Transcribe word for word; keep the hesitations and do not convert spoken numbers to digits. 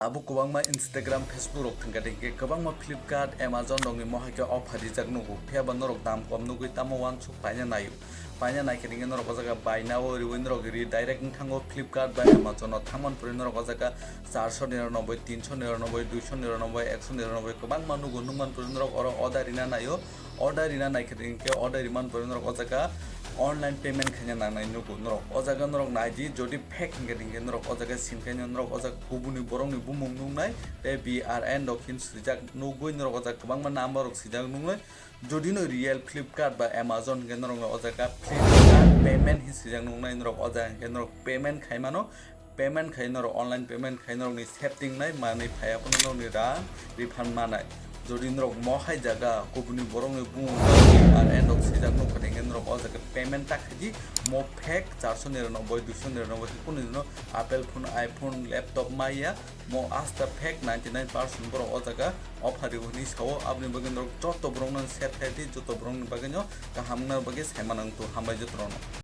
Abo kwbangma Instagram, Facebook rok thwngkha, thwngkhe kwbangma Flipkart, Amazon rokni mohai khe offer rijak nugo, phiya ba norok dam kom nugwi tamo uansuk paina naio. Paina naikhe thwngkhe norok o jaga buy now o riwi norok ri direct wng thango Flipkart ba Amazon o thangmani pore norok o jaga charso niranobboi, tinso niranobboi, duiso niranobboi, ekso niranobboi kwbangma nugo, nukmani pore norok oro order rina naio. Order rina naikhe thwngkhe order rimani pore norok o jaga online payment khaina nangnai nugo. Norok o jaga norok naidi, jodi fake hinkhe thwngkhe norok o jaga sinkhaino norok o jaga kubuni borokni bumung nuknai, tei B R N rok hin swijak nugwi norok o jaga kwbangma number rok swijak nuknai. Jodi no real Flipkart ba Amazon hinkhe norok o jaga Flipkart payment hin swijak nuknai, norok o jaga hinkhe norok payment khaimano. Payment khai norok online payment khai norokni setting nai manwi phaiya phano norokni rang refund manai. Jodi norok mohai jaga kubuni borokni bumung ba B R N rok swijak nukha hinkhe norok o jaga payment ta khaidi, mo fake charso niranobboi, duiso niranobboi khe kunu dino Apple phone, iPhone, laptop maya, mo asta fake ninety nine percent borok o jaga offer ribo hinwi sao. Aboni bagwi norok joto borokno share khaidi, joto borokni bagwino kaham wngna bagwi saimano wngtong. Hambai joto rokno.